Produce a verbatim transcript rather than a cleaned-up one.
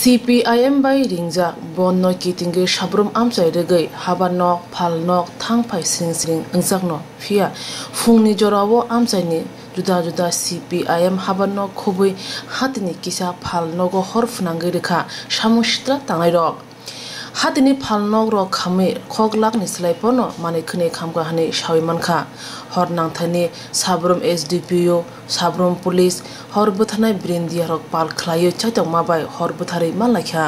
CPIM bai ringjak bandh no kitingwi sabrum amchai rwgwi habar nok, phalnok thangphai sring sring wngjakno, phiya phungni jorao amchaini juda juda CPIM habar nok khobwi hatini kisa phalnogo hor phwnangwi rwkha samung sitra tangnairok. Hatini phalnokrog khamwi khok lakni swlai pono manwi khwnwi khamkha hwnwi sawi mankha. Hor nangthaini sabrum SDPO, sabrum police, hor bwtharnai bwrwindiyarog pal khwlaiwi chaitokma bai hor bwtharwi manlaikha.